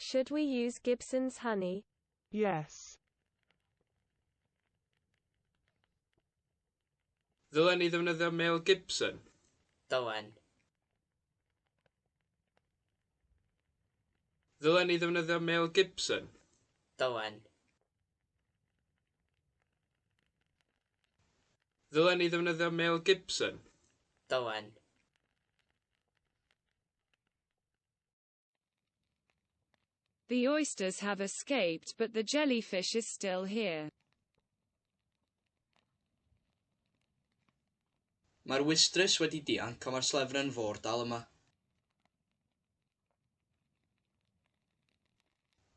Should we use Gibson's honey? Yes. Ddylen ni ddefnyddio Mel Gibson? Dylen. Ddylen ni ddefnyddio Mel Gibson? Dylen. Ddylen ni ddefnyddio Mel Gibson? Dylen. The oysters have escaped but the jellyfish is still here. Mae'r wystrys wedi dianc ond mae'r slefren fôr dal yma.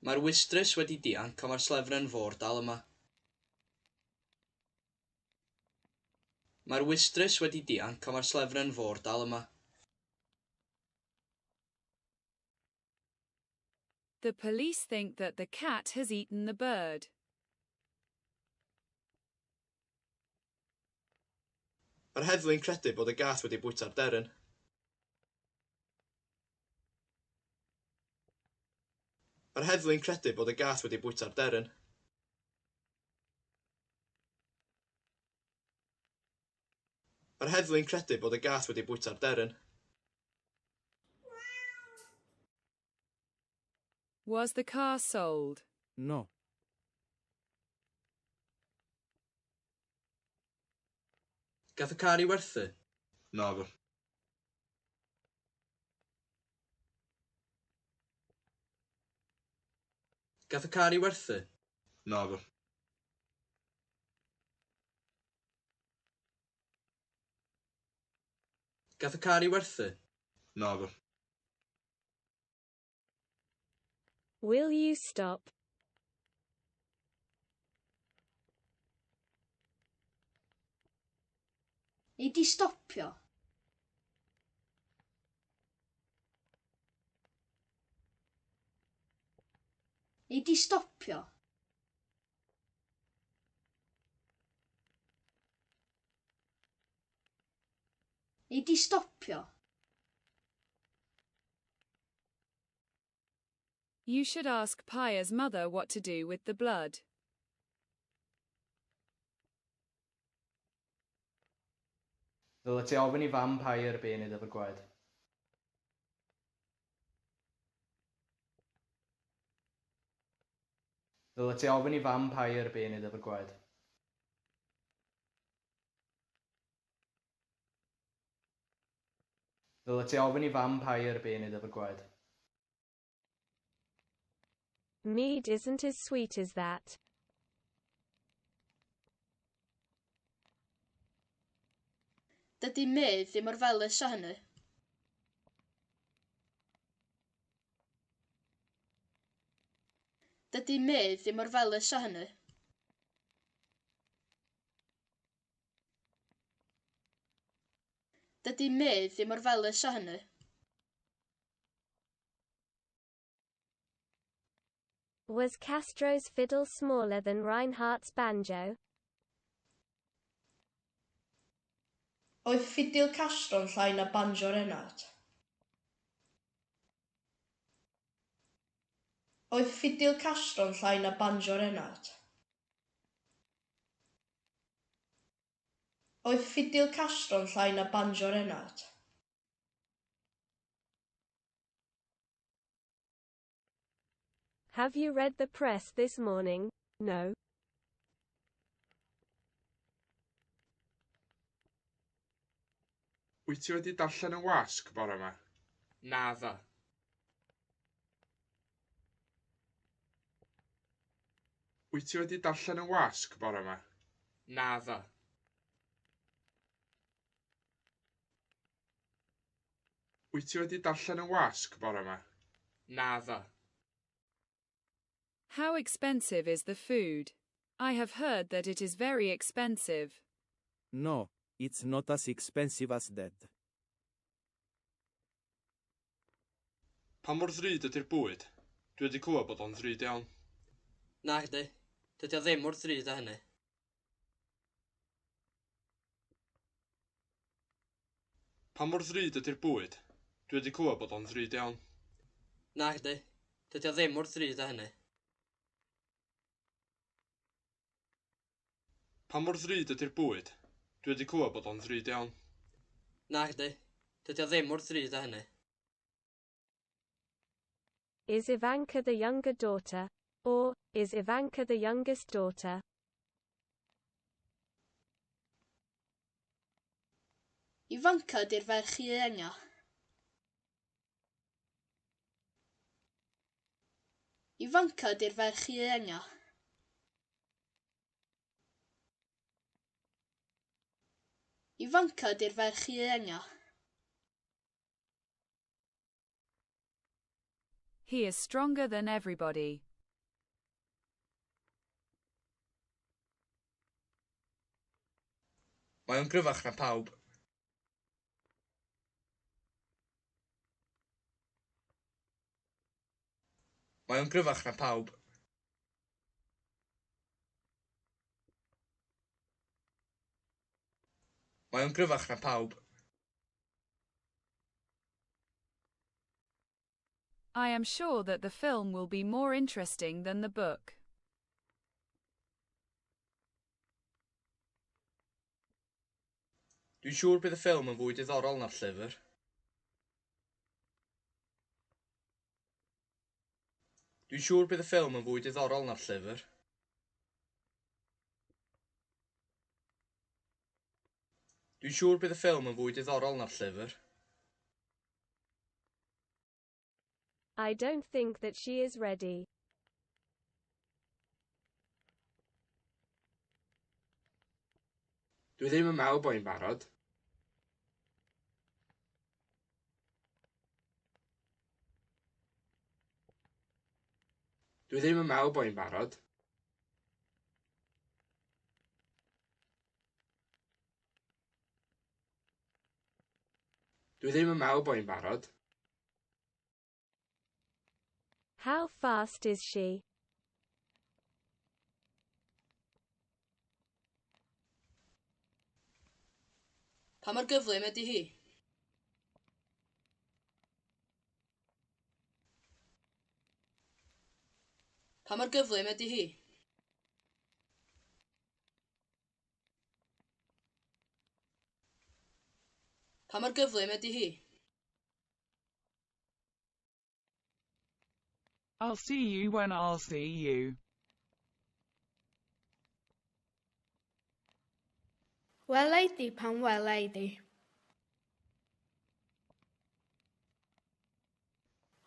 Mae'r wystrys wedi dianc ond mae'r slefren fôr dal yma. Mae'r wystrys wedi dianc ond mae'r slefren fôr dal yma. The police think that the cat has eaten the bird. Mae'r heddlu'n credu bod y gath wedi bwyta'r deryn. Mae'r heddlu'n credu bod y gath wedi bwyta'r deryn. Mae'r heddlu'n credu bod y gath wedi bwyta'r deryn. Was the car sold? No. Gath y car ei werthu? Naddo. Gath y car ei werthu? Naddo. Gath y car ei werthu? Naddo. Will you stop? Nei di stopio? Nei di stopio? Nei di stopio? You should ask Pia's mother what to do with the blood. Ddylet ti ofyn i fam Pair be i wneud efo'r gwaed. Ddylet ti ofyn i fam Pair be i wneud efo'r gwaed. Ddylet ti ofyn i fam Pair be i wneud efo'r gwaed. Mead isn't as sweet as that. Dydy medd ddim mor felys â hynny. Dydy medd ddim mor felys â hynny. Dydy medd ddim mor felys â hynny. Was Castro's fiddle smaller than Reinhardt's banjo? Oedd ffidil Castro'n llai na banjo Reinhardt? Oedd ffidil Castro'n llai na banjo Reinhardt? Oedd ffidil Castro'n llai na banjo Reinhardt? Have you read the press this morning? No. Wyt ti wedi darllen y wasg bore yma? Naddo. Wyt ti wedi darllen y wasg bore yma? Naddo. Wyt ti wedi darllen y wasg bore yma? Naddo. How expensive is the food? I have heard that it is very expensive. No, it's not as expensive as that. Pa mor ddrud ydy'r bwyd? Dwi wedi clywed bod o'n ddrud iawn. Nagdi. Dydy o ddim mor ddrud â hynny. Pa mor ddrud ydy'r bwyd? Dwi wedi clywed bod o'n ddrud iawn. Nagdi. Dydy o ddim mor ddrud â hynny. Pa mor ddrud ydy'r bwyd? Dwi wedi clywed bod o'n ddrud iawn. Nagdi. Dydy o ddim mor ddrud â hynny. Is Ivanka the younger daughter? Or, is Ivanka the youngest daughter? Ifanca ydy'r ferch ieuenga. Ifanca ydy'r ferch ieuenga. Ifanca ydy'r ferch ieuenga. He is stronger than everybody. Mae o'n gryfach na pawb. Mae o'n gryfach na pawb. Mae o'n gryfach na pawb. I am sure that the film will be more interesting than the book. Dwi'n siŵr bydd y ffilm yn fwy diddorol na'r llyfr. Dwi'n siŵr bydd y ffilm yn fwy diddorol na'r llyfr. Dwi'n siŵr bydd y ffilm yn fwy diddorol na'r llyfr. I don't think that she is ready. Dwi ddim yn meddwl bod hi'n barod. Dwi ddim yn meddwl bod hi'n barod. Dwi ddim yn meddwl bod hi'n barod. How fast is she? Pa mor gyflym ydy hi? Pa mor gyflym ydy hi? Pa mor gyflym ydy hi? I'll see you when I'll see you. Wela i di pan wela i di.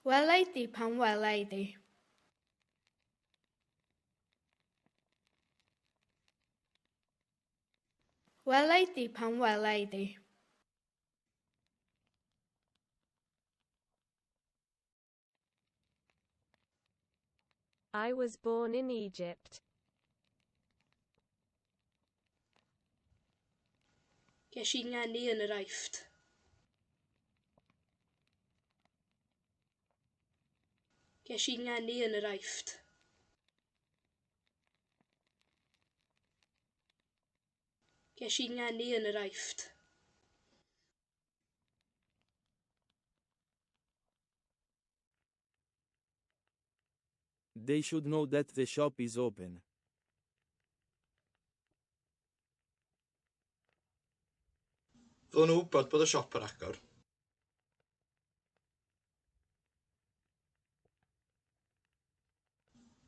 Wela i di pan wela i di. Wela i di pan wela i di. I was born in Egypt. Ges i ngeni yn yr Aifft. Ges i ngeni yn yr Aifft. Ges i ngeni yn yr Aifft. They should know that the shop is open. Ddylen nhw wybod bod y siop ar agor.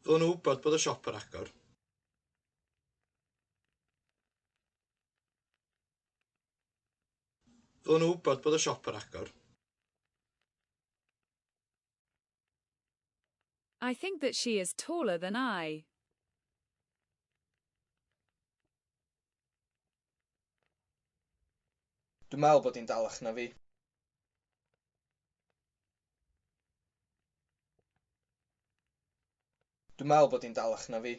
Ddylen nhw wybod bod y siop ar agor. Ddylen nhw wybod bod y siop ar agor. I think that she is taller than I. Dwi'n meddwl bod hi'n dalach na fi. Dwi'n meddwl bod hi'n dalach na fi.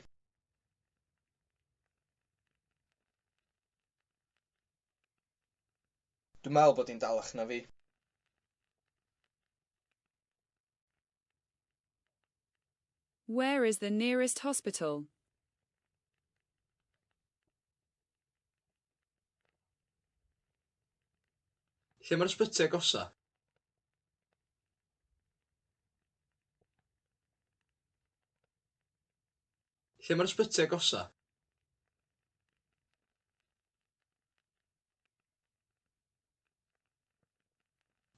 Dwi'n meddwl bod hi'n dalach na fi. Where is the nearest hospital? Lle mae'r ysbyty agosa? Lle mae'r ysbyty agosa?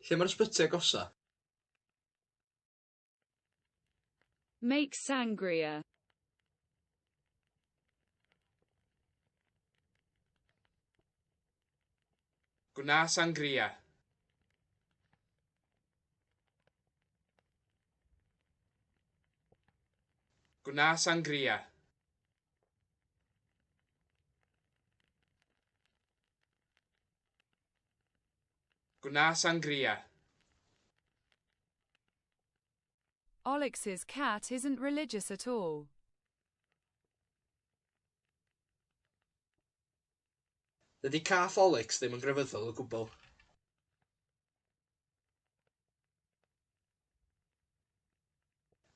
Lle mae'r ysbyty agosa? Make sangria. Gwna sangria. Gwna sangria. Gwna sangria. Olix's cat isn't religious at all. Dydy cath Olix ddim yn grefyddol o gwbl.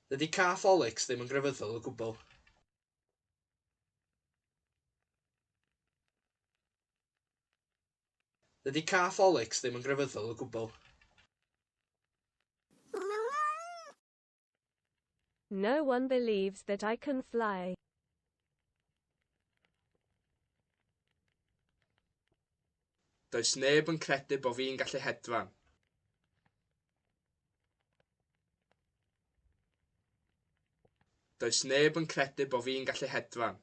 Dydy cath Olix ddim yn grefyddol o gwbl. Dydy cath Olix ddim yn grefyddol o gwbl. No one believes that I can fly. Does neb yn credu bo fi'n gallu hedfan. Does neb yn credu bo fi'n gallu hedfan.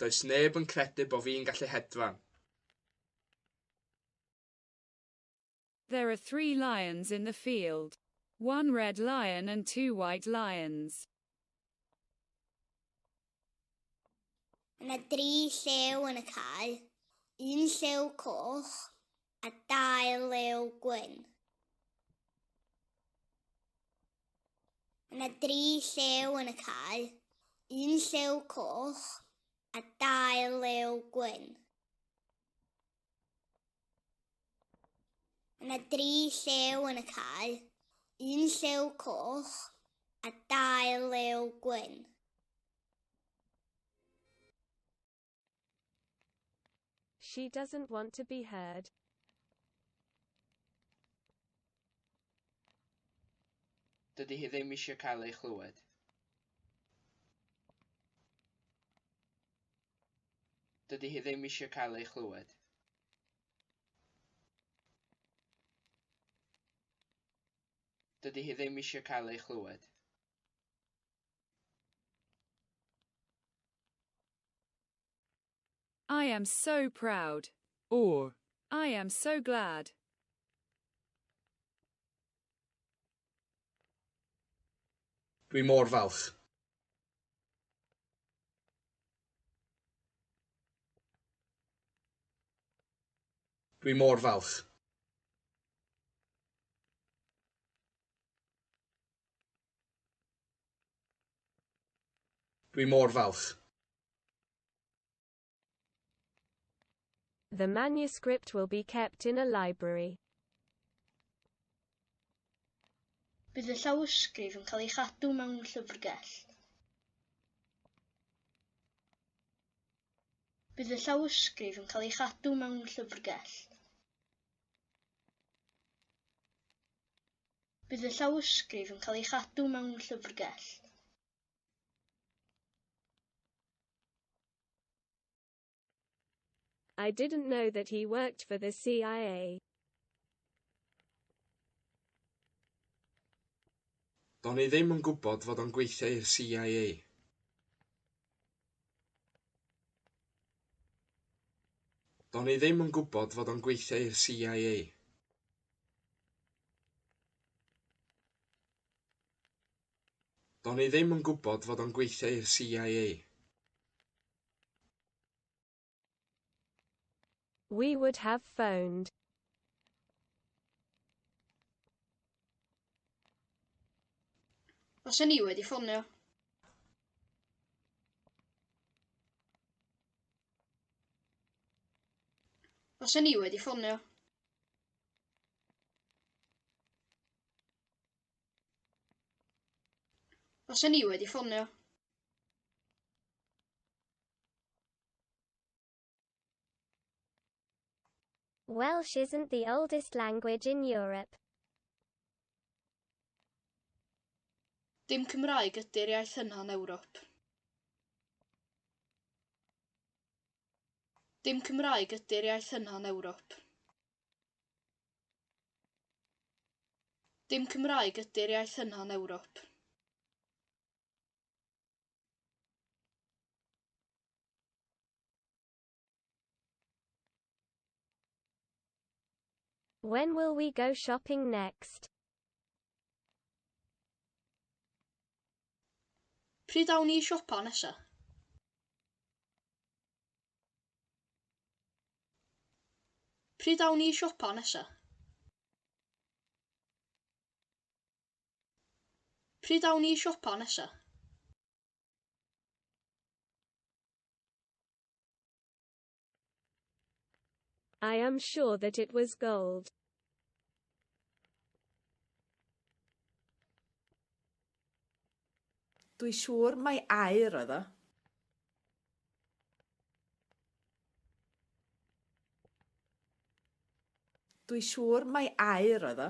Does neb yn credu bo fi'n gallu hedfan. There are 3 lions in the field. 1 red lion and 2 white lions. Mae yna 3 llew yn y cae, 1 llew coch a 2 lew gwyn. Mae yna 3 llew yn y cae, 1 llew coch a 2 lew gwyn. Mae yna 3 llew yn y cae, 1 llew coch a 2 lew gwyn. She doesn't want to be heard. Dydy hi ddim eisiau cael ei chlywed. Dydy hi ddim eisiau cael ei chlywed. Dydy hi ddim eisiau cael ei chlywed. I am so proud. Or, I am so glad. Dwi mor falch. Dwi mor falch. Dwi mor falch. The manuscript will be kept in a library. Bydd y llawysgrif yn cael ei chadw mewn llyfrgell. Bydd y llawysgrif yn cael ei chadw mewn llyfrgell. Bydd y llawysgrif yn cael ei chadw mewn llyfrgell. I didn't know that he worked for the CIA. Do'n i ddim yn gwybod fod o'n gweithio i'r CIA. Do'n i ddim yn gwybod fod o'n gweithio i'r CIA. Do'n i ddim yn gwybod fod o'n gweithio i'r CIA. We would have phoned. Faswn i wedi ffonio. Faswn i wedi ffonio. Faswn i wedi ffonio. Welsh isn't the oldest language in Europe. Dim Cymraeg ydy'r iaith hyna yn Ewrop. Dim Cymraeg ydy'r iaith hyna yn Ewrop. Dim Cymraeg ydy'r iaith hyna yn Ewrop. When will we go shopping next? Pryd awn ni i siopa nesa? Pryd awn ni i siopa nesa? Pryd awn ni i siopa nesa? I am sure that it was gold. Dwi siŵr mai aur oedd o. Dwi siŵr mai aur oedd o.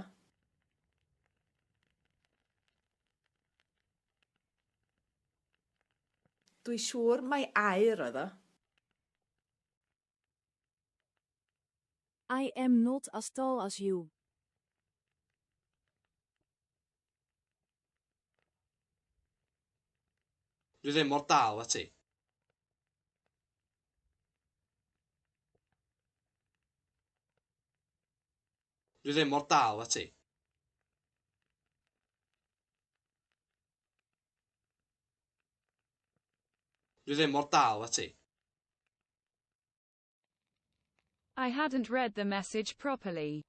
Dwi siŵr mai aur oedd o. I am not as tall as you. Dwi ddim mor dal â ti. Dwi ddim mor dal â ti. Dwi ddim mor dal â ti. I hadn't read the message properly.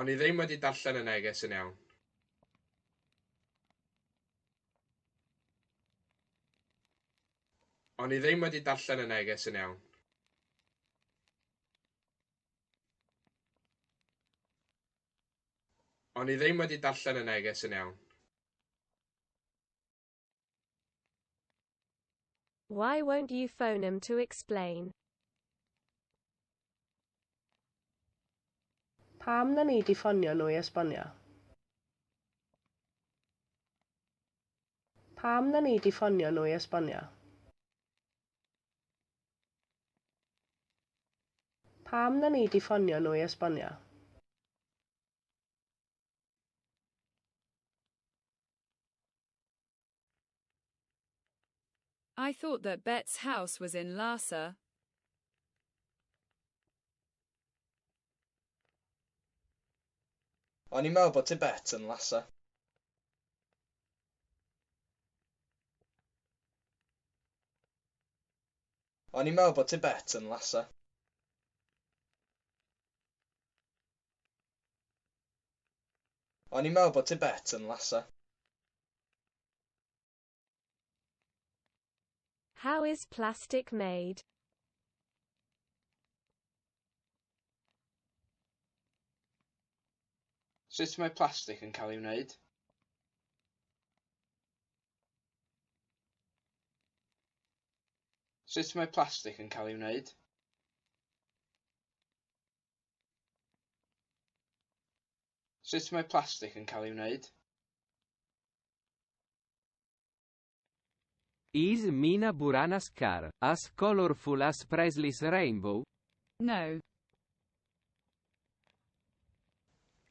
O'n i ddim wedi darllen y neges yn iawn. O'n i ddim wedi darllen y neges yn iawn. O'n i ddim wedi darllen y neges yn iawn. Why won't you phone 'em to explain? Pam na nei di ffonio nhw i esbonio? Pam na nei di ffonio nhw i esbonio? Pam na nei di ffonio nhw i esbonio? I thought that Bet's house was in Lhasa. O'n i'n meddwl bod Tibet yn Lhasa. O'n i'n meddwl bod Tibet yn Lhasa. O'n i'n meddwl bod Tibet yn Lhasa. How is plastic made? Sut mae plastig yn cael ei wneud? Sut mae plastig yn cael ei wneud? Sut mae plastig yn cael ei wneud? Is Mina Burana's car as colorful as Presley's rainbow? No.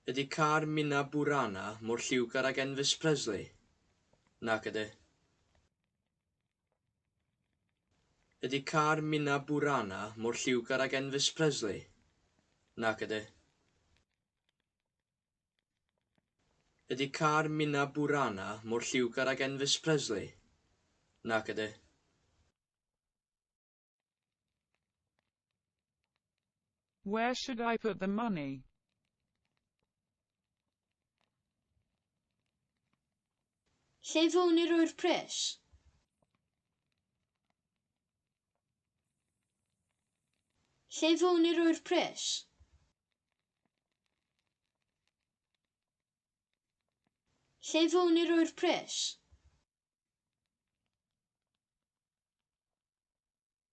Ydy car Mina Burana mor lliwgar ag Enfys Presley? Nac ydy. Ydy car Mina Burana mor lliwgar ag Enfys Presley? Nac ydy. Ydy car Mina Burana mor lliwgar ag Enfys Presley? Nac ydy. Where should I put the money? Lle ddylwn i roi'r pres? Lle ddylwn i roi'r pres? Lle ddylwn i roi'r pres?